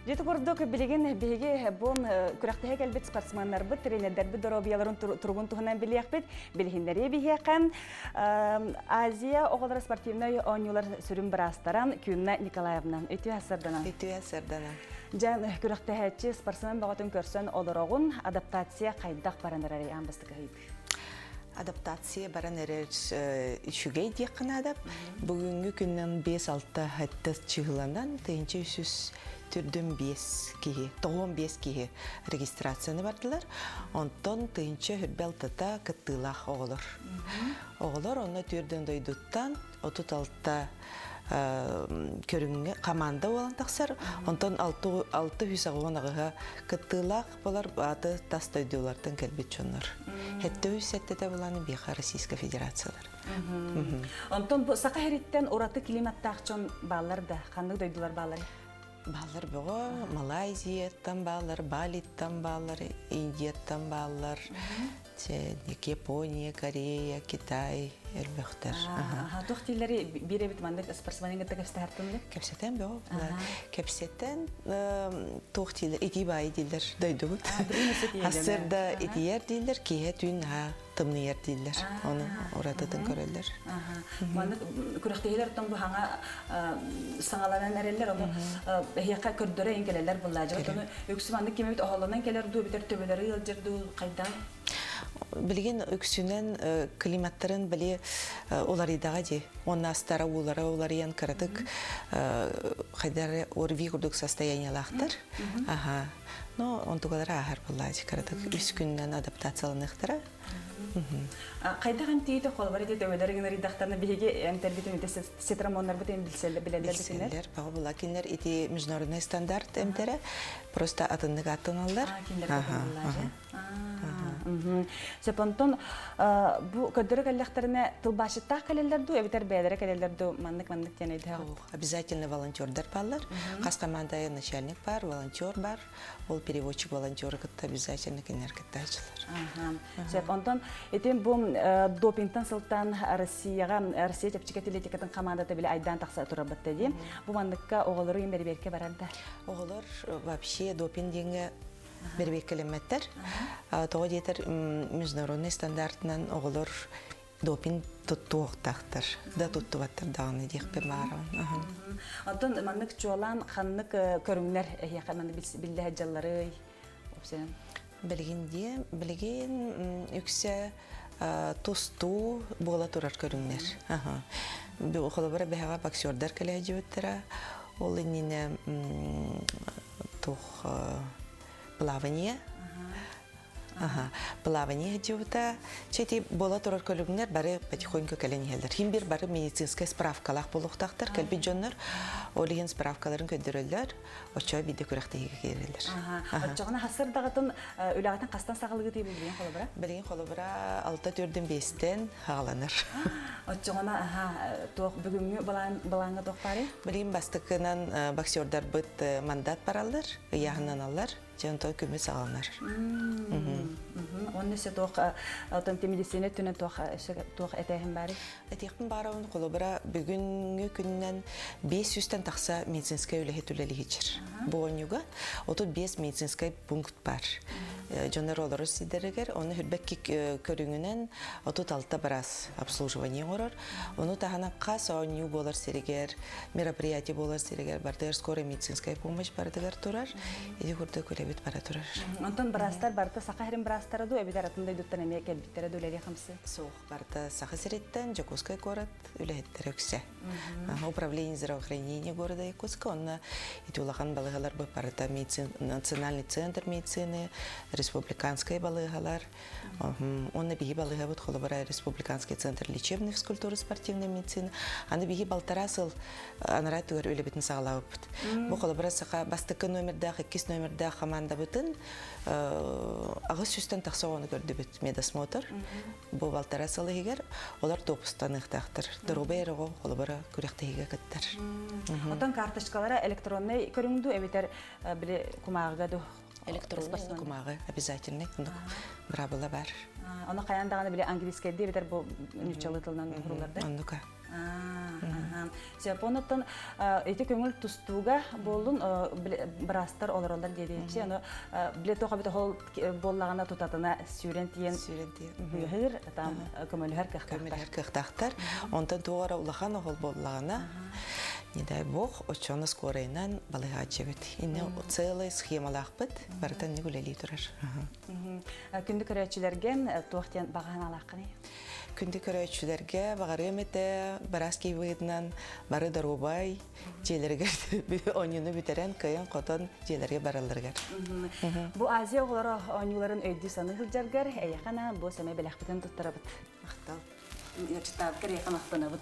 Дьэ курдук билигин биһиги бу күрэхтэһэ кэлбит спортсменнарбыт, тренердэрбит доруобуйаларын туругун туһунан билиэхпит, билиһиннэриэ биһиэхэ. Азия оҕолоро спортивнай оонньуулар сүрүн быраастара Күнна Николаевна. Үтүө сардана. Үтүө сардана. Дьэ күрэхтэһээччи спортсмен бөҕөтүн көрсөн олороҕун адаптация хайдах баран эрэр аан бастакы ыйытыы. Адаптация баран эрэр үчүгэй диэххэ наада. Бүгүҥҥү күннэн 5-6 хэтте чыһыланан 1300 түрдүн 5 киһи, 95 киһи регистрацияны бардылар. Онтон тыһынча хүрбэ алтата кыттыылаах оҕолор. Оҕолор онно түрдүн дойдуттан 36 көрүҥҥэ команда буолан тахсар. Онтон 698 кыттыылаах болар аты тас дойдулартан кэлбит дьоннор. Хетте үс сэттэтэ буланы биха Российская Федерациялар. Онтон бу саха хериттен ураты климаттаах дьон баалар да, ханнык дойдулар баалар? Баалар бөҕө, Малайзияттан баалар, Балиттан баалар, Индияттан баалар, Япония, Корея, Китай элбэхтэр. Туох дииллэри биир эбит маннык спортсменин кытта кэпсэтэртин Кэпсэтэн бөҕө. Кэпсэтэн туох дииллэр, итии баайы дииллэр дойдубут. Ассырда итийэр дииллэр, киһи түүн наһаа тымныйар дииллэр. Ону уратытын көрөллөр. Маннык күрэхтэһиилэр оттон бу хаҥа саҥаланан эрэллэр, ону эһиэхэ көрдөрө ин кэлэллэр буллаажа. Ону үксү маннык кимэбит оһоллонон кэлэр дуу, битэр төбөлөрү ыалдьар дуу, хайдах? Билигин үксүнэн климаттарын били уларыйдаҕа дии. Уонна астара уулара уларыйан кыратык хайдар ОРВИ курдук состояниелаахтар. Аха. Но онтугалара ааһар буоллаачы кыратык үс күннэн адаптацияланыахтара. Хайдах эмтиите холобар ити төбөлөр гынарыйдахтарына биһиги эмтэрбитин ити цитрамоннарбыт эм билсэллэр билэллэр билсэллэр баҕа була кинилэр ити международный стандарт эмтэрэ просто атыннык аттаналлар. Кинилэр Сөп онтон бу көрдөрө кэллэхтэринэ тылбаасчыттаах кэлэллэр дуу эбэтэр бэйэлэрэ кэлэллэр дуу маннык-маннык диэн өйдөөх. Обязательно волонтердар бааллар. Хас командая начальник бар, волонтер бар. Ол переводчик волонтеры кытта обязательно кинилэр кыттаачылар. Сөп онтон ити бу допингтан сылтан Россияҕа Россия чэпчэки атлетикатын командата били айдаан тахса турарбатта дии. Бу манныкка оҕолору бэрибиэркэ барар да. Оҕолор вообще допинг диэҥҥэ бэрибиэккэлэммэттэр. Тоҕо диэтэр международный стандартынан оҕолор допинг туттуохтаахтар да туттубаттар даҕаны диэхпин баҕарабын. Оттон маннык чуолаан ханнык көрүҥнэр эһиэхэ маннык биллэ сылдьалларый? Билигин диэ, билигин үксэ тустуу буола турар көрүҥнэр. Холобура бэһэҕэ боксердар кэлэ сылдьыбыттара. Ол иннинэ туох плавание Аха. Плавание дьыбыта. Чэти буола турар көлүгүнэр бары потихоньку кэлэн иһэллэр. Хим бир бары медицинскэй справкалаах буолуохтаахтар. Кэлбит дьоннор ол иһин справкаларын көрдөрөллөр. Оччоҕо биирдэ күрэхтэһиигэ киирэллэр. Оччоҕуна хасыр даҕатын үлэҕитин хастан саҕалыгытый билигин холобура? Билигин холобура алта төрдүн биэстэн хааланар. Оччоҕуна аха туох бүгүҥҥү балааҥҥа туох баарый? Билигин бастакынан боксердарбыт мандат бараллар, ыйааһынаналлар. Дьэ онтон көмүс саҕаланар. Онно өссө туох оттон медицина өттүнэн туох өссө туох этээһин баарый? Этиэхпин баарабын холобура бүгүҥҥү күнүнэн 500-тэн тахса медицинскэй үлэһит үлэлиһичэр. Бу оонньууга 35 медицинскэй пункт бар. Дьоннор олорор сирдэригэр оны хүрбэкки көрүҥүнэн 36 быраас обслуживание оҥорор. Ону таһынан хас оонньуу буолар сиригэр, мероприятие буолар сиригэр бардыгар скорая медицинская помощь барытыгар турар. Ити курдук үлэбит бара турар. Онтон быраастар барыта Саха сирин быраастара дуу, эбэтэр атын дойдуттан эмиэ кэлбиттэрэ дуу үлэлии хамсыы? Суох, барыта Саха сириттэн Дьокуускай куорат үлэһиттэрэ үксэ. Управление здравоохранения города Якутска, онно ити улахан балыыһалар барыта национальный центр медицины, республиканскай балыыһалар, Уонна биһи балыыһабыт холобура Республиканский центр лечебной физкультуры спортивной медицины. Аны биһи балтараа сыл анараа түгэр үлэбитин саҕалаабыппыт. Бу холобура саха бастакы номердаах, иккис номердаах командабытын аҕыс сүүстэн тахса оҕону көрдүбүт медосмотр. Бу балтараа сыл иһигэр олор допустаныахтаахтар. Доруобай эрэ оҕо холобура күрэхтэһиигэ кыттар. Оттон карточкалара электроннай көрүҥ дуу эбэтэр били кумааҕыга дуу? Электронный кумааҕы обязательный быраабыла бар. Ону хайаан даҕаны били английскайдыы эбэтэр бу нууччалыы тылынан уһуруллар да? Оннука. Сөп, онуттан ити көҥүл тустууга буоллун бырастар олороллор диэбиэччи, аны биле тоха бит хол буоллаҕына тутатына сүүрэн тиийэн сүүрэн тиийэн быыһыыр, там көмөлөһөр кыахтаахтар. Көмөлөһөр кыахтаахтар. Онтон туох эрэ улахан оһол буоллаҕына, не дай бог, оччону скорайынан балыһааччыбыт. Инне целый схемалаахпыт, барытын үлэлии турар. Күндү көрөөччүлэргэ туох диэн баҕаһын алааххыный? Күндү көрөөччүлэргэ баҕарыам этэ, бараас киһи бары доруобай, дьиэлэригэр оонньууну бүтэрэн, кыайан-хотон дьиэлэргэ баралларыгар. Бу Азия оҕолоро оонньууларын өйдүү саныы сылдьаргар эйэхэ бу сэмэй бэлэхпитин туттарабыт. Махтал. Чытаабыккар эйэхэ махтанабыт.